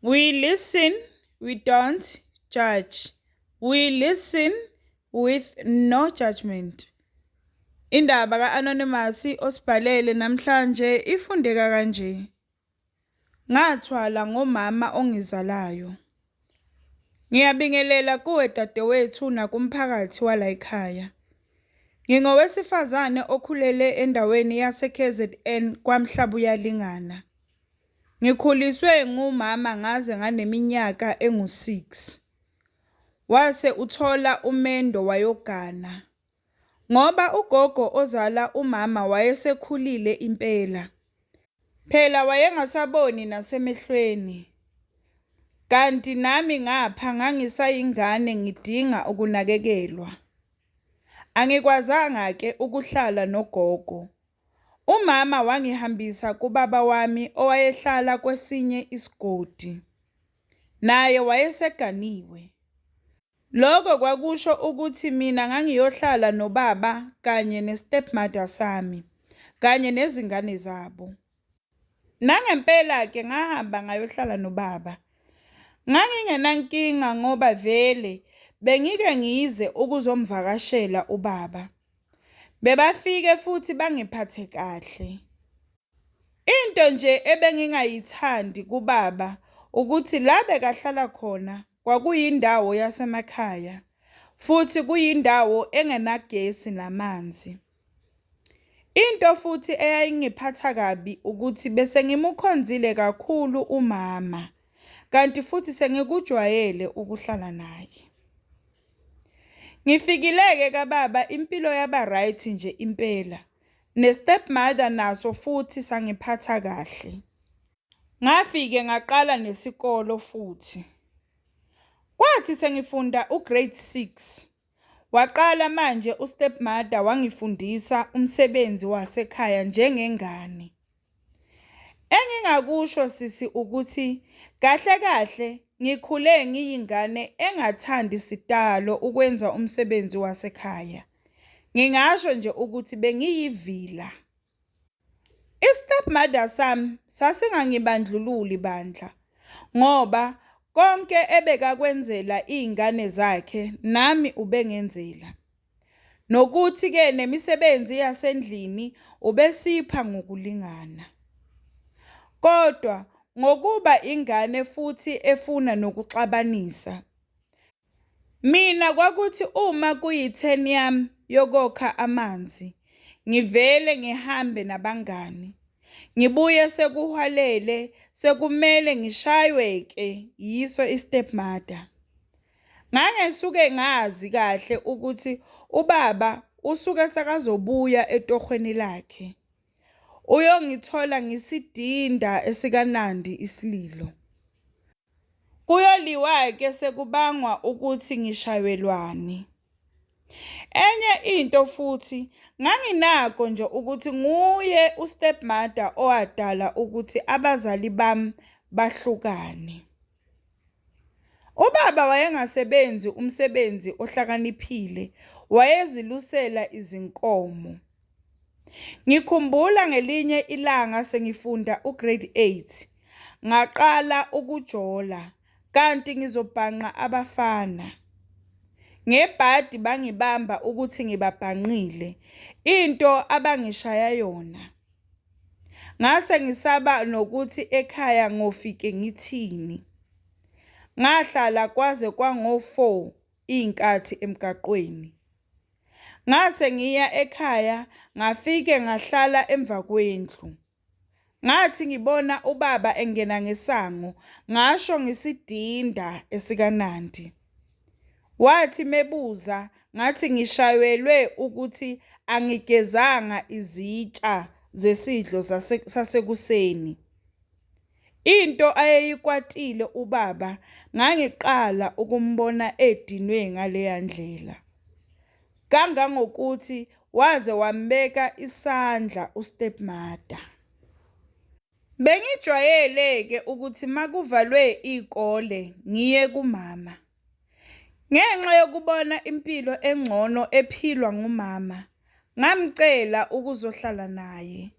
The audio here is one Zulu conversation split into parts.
We listen, we don't judge. We listen with no judgment. Indaba ka-Anonymous osibhalele namhlanje ifundeka kanje. Ngathwala ngomama ongizalayo. Ngiyabingelela kuwe dadewethu nakumphakathi walayikhaya. Ngingowesifazane okhulele endaweni yase-KZN KwaMhlabuyalingana. Ngikhuliswe ngumama ngaze nganeminyaka engu-6. Wase uthola umendo wayogana. Ngoba ugogo ozala umama wayesekhulile impela. Phela wayengasaboni nasemehlweni. Kanti nami ngapha ngangisayingane ngidinga ukunakekelwa. Angikwazanga-ke ukuhlala nogogo. Umama wangihambisa kubaba wami owayehlala kwesinye isigodi. Naye wayeseganiwe. Lokho kwakusho ukuthi mina ngangiyohlala nobaba kanye ne-stepmother sami, kanye nezingane zabo. Nangempela-ke ngahamba ngayohlala nobaba. Ngangingenankinga ngoba vele bengike ngize ukuzomvakashela ubaba. Bebafike futhi bangiphathe kahle. Into nje ebengingayithandi kubaba ukuthi la bekahlala khona kwakuyindawo yasemakhaya futhi kuyindawo engenagesi namanzi. Into futhi eyayingiphatha kabi ukuthi bese ngimukhonzile kakhulu umama kanti futhi sengikujwayele ukuhlala naye. Ngifikile-ke kababa impilo yaba right nje impela. Ne-stepmother naso futhi sangiphatha kahle. Ngafike ngaqala nesikolo futhi. Kwathi sengifunda u-grade 6, waqala manje u-stepmother wangifundisa umsebenzi wasekhaya njengengane. Engingakusho sisi ukuthi kahle kahle ngikhule ngiyingane engathandi sitalo ukwenza umsebenzi wasekhaya. Ngingasho nje ukuthi bengiyivila. I-stepmother sami sasingangibandlululi bandla ngoba konke ebekakwenzela iy'ngane zakhe nami ubengenzela. Nokuthi-ke nemisebenzi yasendlini ubesipha ngokulingana. Kodwa ngokuba ingane futhi efuna nokuxabanisa, mina kwakuthi uma kuyi-turn yami yokokha amanzi, ngivele ngihambe nabangani. Ngibuye sekuhwalele sekumele ngishaywe-ke yiso i-stepmother. Ngangesuke ngazi kahle ukuthi ubaba usuke sekazobuya etohweni lakhe. Uyongithola ngisidinda esikaNandi isililo. Kuyoliwa-ke sekubangwa ukuthi ngishayelwani. Enye into futhi nganginako nje ukuthi nguye u-stepmother owadala ukuthi abazali bami bahlukane. Ubaba wayengasebenzi umsebenzi ohlakaniphile, wayezilusela izinkomo. Ngikhumbula ngelinye ilanga sengifunda u-grade 8, ngaqala ukujola kanti ngizobhanqa abafana. Ngebhadi bangibamba ukuthi ngibabhanqile, into abangishaya yona. Ngase ngisaba nokuthi ekhaya ngofike ngithini. Ngahlala kwaze kwango-4 iy'nkathi emgaqweni. Ngase ngiya ekhaya ngafike ngahlala emva kwendlu. Ngathi ngibona ubaba engena ngesango, ngasho ngisidinda esikaNandi. Wathi mebuza ngathi ngishayelwe ukuthi angigezanga izitsha zesidlo sasekuseni. Into ayeyikwatile ubaba ngangiqala ukumbona edinwe ngaleya ndlela. Kangangokuthi waze wambeka isandla u-stepmother. Bengijwayele-ke ukuthi makuvalwe iy'kole ngiye kumama. Ngenxa yokubona impilo engcono ephilwa ngumama, ngamcela ukuzohlala naye.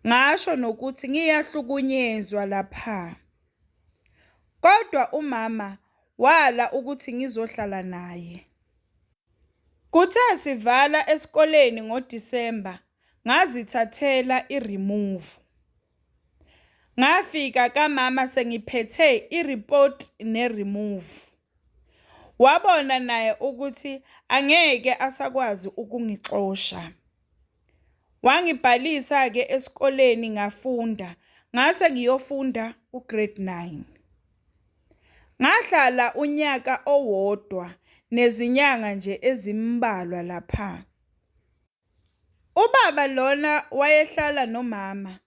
Ngasho nokuthi ngiyahlukunyezwa lapha. Kodwa umama wala ukuthi ngizohlala naye. Kuthe sivala esikoleni ngoDisemba ngazithathela irimuvu. Ngafika kamama sengiphethe iripoti nerimuvu. Wabona naye ukuthi angeke asakwazi ukungixosha. Wangibhalisa-ke esikoleni ngafunda, ngase ngiyofunda u-grade 9. Ngahlala unyaka owodwa nezinyanga nje ezimbalwa lapha. Ubaba lona wayehlala nomama,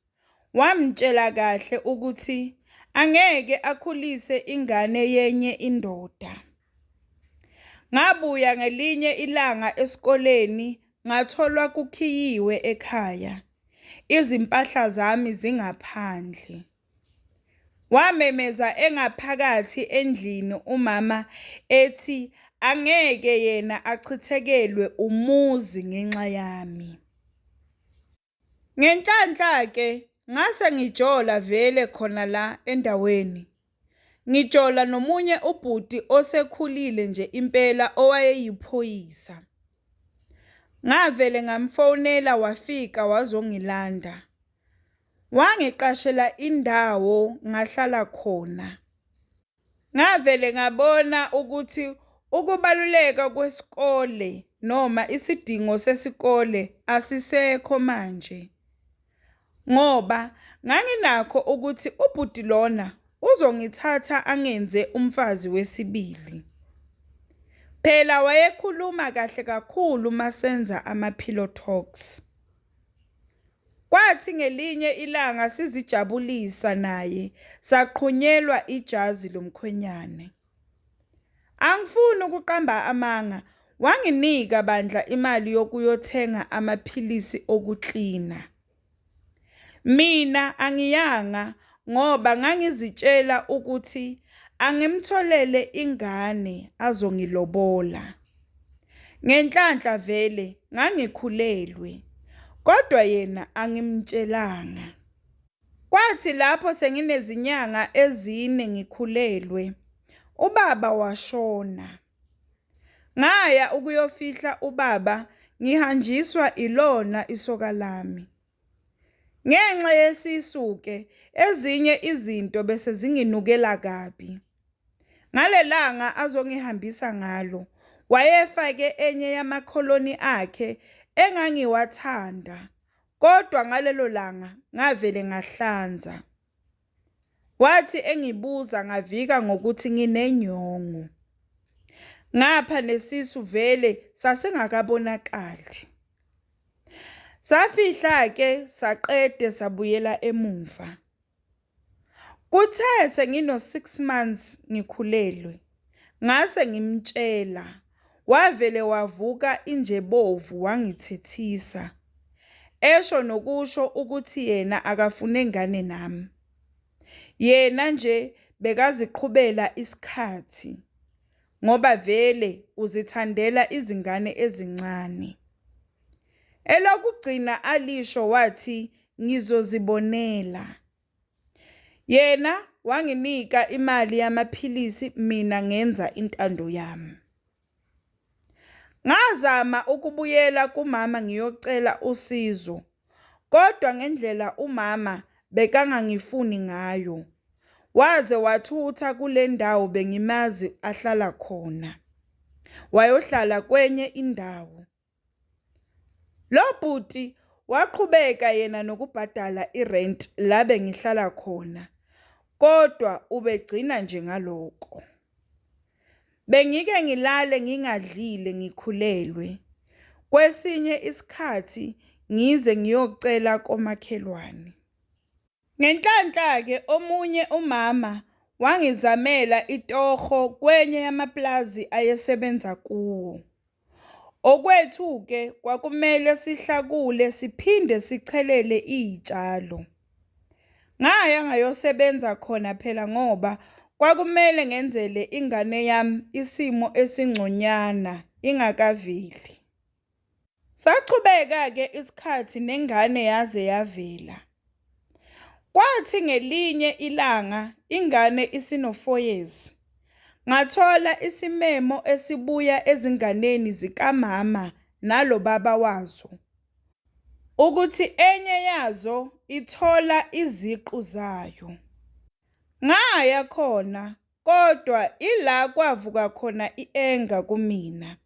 wamtshela kahle ukuthi angeke akhulise ingane yenye indoda. Ngabuya ngelinye ilanga esikoleni ngatholwa kukhiyiwe ekhaya, izimpahla zami zingaphandle. Wamemeza engaphakathi endlini umama ethi angeke yena achithekelwe umuzi ngenxa yami. Ngenhlanhla-ke ngase ngijola vele khona la endaweni. Ngijola nomunye ubhuti osekhulile nje impela owayeyiphoyisa. Ngavele ngamfonela wafika wazongilanda. Wangiqashela indawo ngahlala khona. Ngavele ngabona ukuthi ukubaluleka kwesikole noma isidingo sesikole asisekho manje. Ngoba nganginakho ukuthi ubhuti lona uzongithatha angenze umfazi wesibili. Phela wayekhuluma kahle kakhulu masenza ama-pillow talks. Kwathi ngelinye ilanga sizijabulisa naye saqhunyelwa ijazi lomkhwenyane. Angifuni ukuqamba amanga, wanginika bandla imali yokuyothenga amaphilisi okuklina. Mina angiyanga ngoba ngangizitshela ukuthi angimtholele ingane azongilobola. Ngenhlanhla vele ngangikhulelwe, kodwa yena angimtshelanga. Kwathi lapho senginezinyanga ezine ngikhulelwe, ubaba washona. Ngaya ukuyofihla ubaba ngihanjiswa ilona isoka lami. Ngenxa yesisu-ke ezinye izinto bese zinginukela kabi. Ngalelanga azongihambisa ngalo, wayefake enye yamakholoni akhe engangiwathanda, kodwa ngalelo langa ngavele ngahlanza. Wathi engibuza ngavika ngokuthi nginenyongo. Ngapha nesisu vele sasingakabonakali. Safihla-ke saqede sabuyela emuva. Kuthe sengino-6 months ngikhulelwe, ngase ngimtshela, wavele wavuka injebovu wangithethisa. Esho nokusho ukuthi yena akafune ngane nami. Yena nje bekaziqhubela isikhathi ngoba vele uzithandela izingane ezincane. Elokugcina alisho wathi ngizozibonela. Yena wanginika imali yamaphilisi mina ngenza intando yami. Ngazama ukubuyela kumama ngiyocela usizo, kodwa ngendlela umama bekangangifuni ngayo, waze wathutha kule ndawo bengimazi ahlala khona, wayohlala kwenye indawo. Lo bhuti waqhubeka yena nokubhadala irent la bengihlala khona, kodwa ubegcina nje ngaloko. Bengike ngilale ngingadlile ngikhulelwe. Kwesinye isikhathi ngize ngiyocela komakhelwane. Ngenhlanhla-ke omunye umama wangizamela itoho kwenye yamapulazi ayesebenza kuwo. Okwethu-ke kwakumele sihlakule siphinde sichelele iy'tshalo. Ngaya ngayosebenza khona phela ngoba kwakumele ngenzele ingane yami isimo esingconywana ingakaveli. Sachubeka-ke isikhathi nengane yaze yavela. Kwathi ngelinye ilanga ingane isino-4 years, ngathola isimemo esibuya ezinganeni zikamama nalo baba wazo, ukuthi enye yazo ithola iziqu zayo. Ngaya khona kodwa ila kwavuka khona i-anger kumina,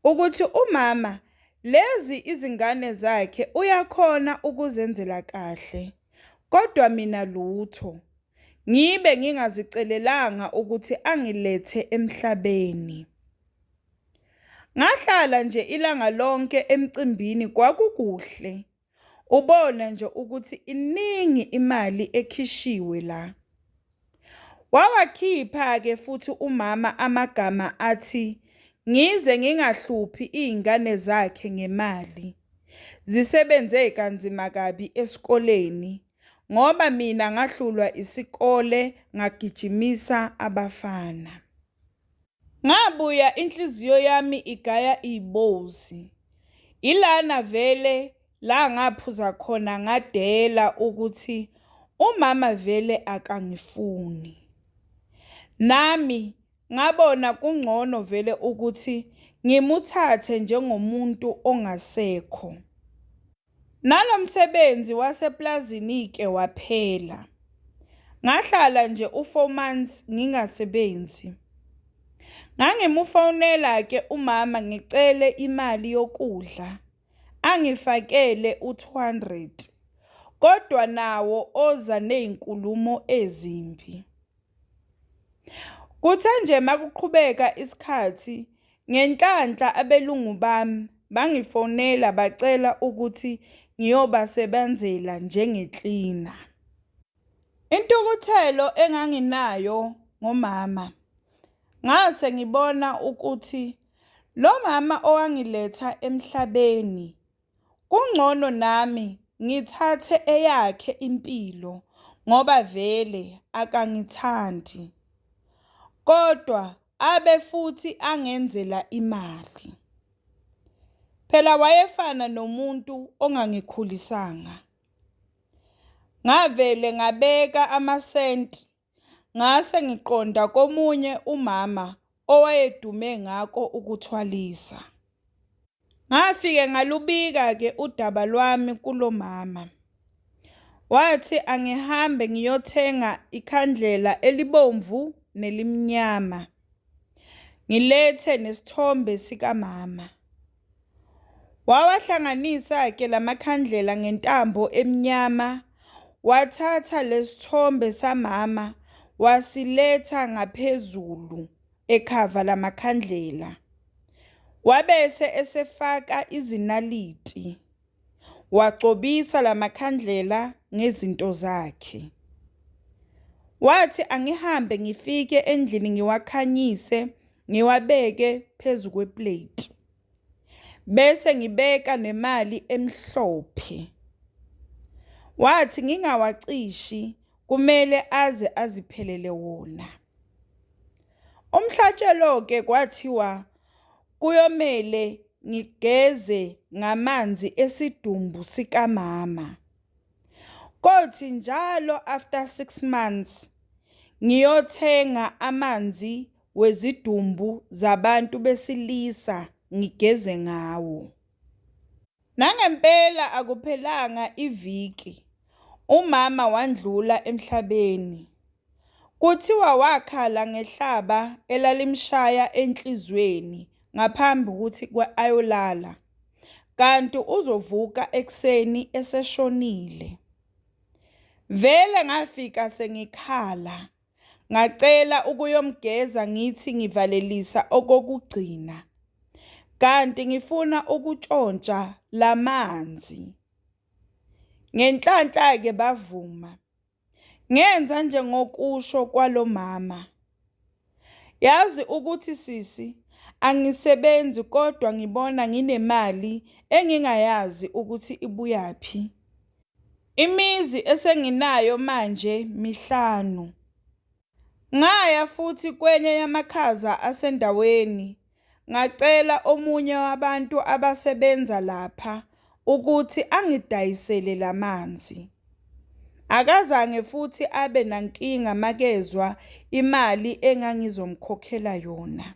ukuthi umama lezi izingane zakhe uyakhona ukuzenzela kahle kodwa mina lutho, ngibe ngingazicelelanga ukuthi angilethe emhlabeni. Ngahlala nje ilanga lonke emcimbini kwakukuhle, ubona nje ukuthi iningi imali ekhishiwe la. Wawakhipha-ke futhi umama amagama athi ngize ngingahluphi izingane zakhe ngemali, zisebenze kanzima kabi esikoleni ngoba mina ngahlulwa isikole ngagijimisa abafana. Ngabuya inhliziyo yami igaya izibozi. Ilana vele la ngaphuza khona ngadela ukuthi umama vele akangifuni. Nami ngabona kungcono vele ukuthi ngimuthathe njengomuntu ongasekho. Nalo msebenzi waseplazini-ke waphela. Ngahlala nje u-4 months ngingasebenzi. Ngangimufonela-ke umama ngicele imali yokudla, angifakele u-200, kodwa nawo oza nezinkulumo ezimbi. Kuthe nje makuqhubeka isikhathi, ngenhlanhla abelungu bami bangifonela bacela ukuthi ngiyobasebenzela njenge-cleaner. Intukuthelo enganginayo ngomama, ngase ngibona ukuthi lo mama owangiletha emhlabeni, kungcono nami ngithathe eyakhe impilo ngoba vele akangithandi. Kodwa abe futhi angenzela imali. Phela wayefana nomuntu ongangikhulisanga. Ngavele ngabeka amasenti ngase ngiqonda komunye umama owayedume ngako ukuthwalisa. Ngafike ngalubika-ke udaba lwami kulo mama. Wathi angihambe ngiyothenga ikhandlela elibomvu nelimnyama, ngilethe nesithombe sikamama. Wawahlanganisa-ke lamakhandlela ngentambo emnyama, wathatha lesithombe samama wasiletha ngaphezulu ekhava lamakhandlela. Wabese esefaka izinaliti, wagcobisa lamakhandlela ngezinto zakhe. Wathi angihambe ngifike endlini ngiwakhanyise, ngiwabeke phezu kweplate. Bese ngibeka nemali emhlophe. Wathi ngingawacishi, kumele aze aziphelele wona. Umhlatshelo-ke kwathiwa kuyomele ngigeze ngamanzi esidumbu sikamama. Kothi njalo after 6 months ngiyothenga amanzi wezidumbu zabantu besilisa ngigeze ngawo. Nangempela akuphelanga iviki umama wandlula emhlabeni. Kuthiwa wakhala ngehlaba elalimshaya enhliziyweni ngaphambi kokuthi ayolala, kanti uzovuka ekuseni eseshonile. Vele ngafika sengikhala, ngacela ukuyomgeza ngithi ngivalelisa okokugcina, kanti ngifuna ukutshontsha lamanzi. Ngenhlanhla-ke bavuma. Ngenza njengokusho kwalo mama. Yazi ukuthi sisi, angisebenzi kodwa ngibona nginemali engingayazi ukuthi ibuyaphi. Imizi esenginayo manje mihlanu. Ngaya futhi kwenye yamakhaza asendaweni ngacela omunye wabantu abasebenza lapha ukuthi angidayisele lamanzi. Akazange futhi abe nankinga makezwa imali engangizomkhokhela yona.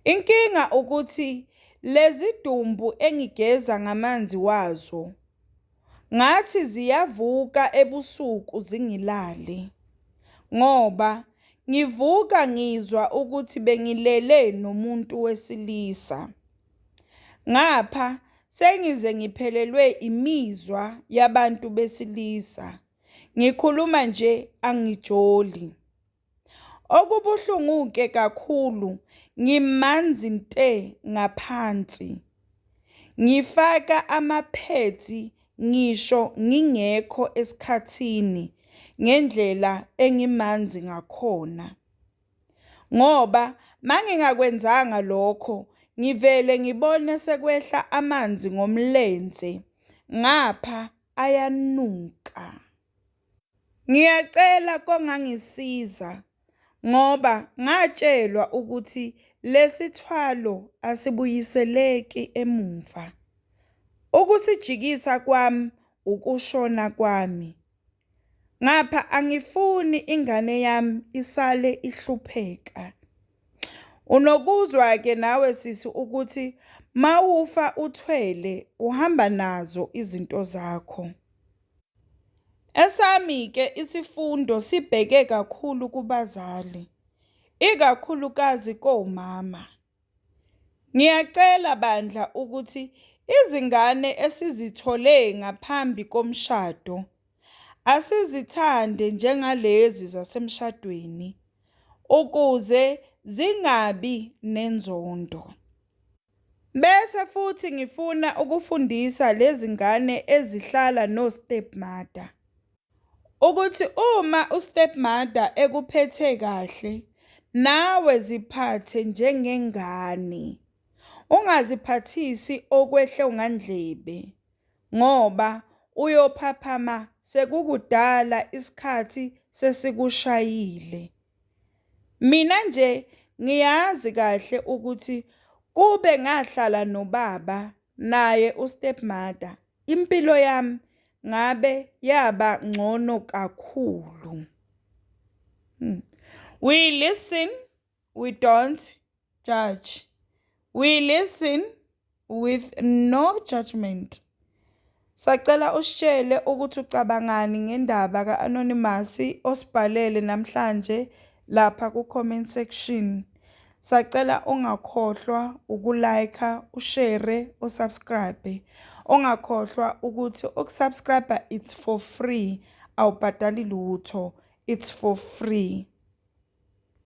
Inkinga ukuthi lezidumbu engigeza ngamanzi wazo, ngathi ziyavuka ebusuku zingilale ngoba ngivuka ngizwa ukuthi bengilele nomuntu wesilisa. Ngapha sengize ngiphelelwe imizwa yabantu besilisa, ngikhuluma nje angijoli. Okubuhlungu-ke kakhulu ngimanzi nte ngaphansi. Ngifaka amaphedzi ngisho ngingekho esikhathini ngendlela engimanzi ngakhona. Ngoba mangingakwenzanga lokho ngivele ngibone sekwehla amanzi ngomlenze ngapha ayanuka. Ngiyacela kongangisiza ngoba ngatshelwa ukuthi lesithwalo asibuyiseleki emuva. Ukusijikisa kwami ukushona kwami. Ngapha angifuni ingane yami isale ihlupheka. Unokuzwa-ke nawe sisi ukuthi mawufa uthwele uhamba nazo izinto zakho. Esami-ke isifundo sibheke kakhulu kubazali, ikakhulukazi komama. Ngiyacela bandla ukuthi izingane esizithole ngaphambi komshado asizithande njengalezi zasemshadweni ukuze zingabi nenzondo. Bese futhi ngifuna ukufundisa lezingane ezihlala no-stepmother ukuthi uma u-stepmother ekuphethe kahle nawe ziphathe njengengane, ungaziphathisi okwehlongandlebe ngoba uyophaphama sekukudala isikhathi sesikushayile. Mina nje ngiyazi kahle ukuthi kube ngahlala nobaba naye u-stepmother impilo yami ngabe yaba ngcono kakhulu. We listen, we don't judge. We listen with no judgment. Sacela usitshele ukuthi ucabangani ngendaba ka-Anonymous osibhalele namhlanje lapha ku-comment section. Sacela ungakhohlwa uku-like, ushare, usubscribe. Ungakhohlwa ukuthi ukusubscribe it's for free, awubhadali lutho, it's for free.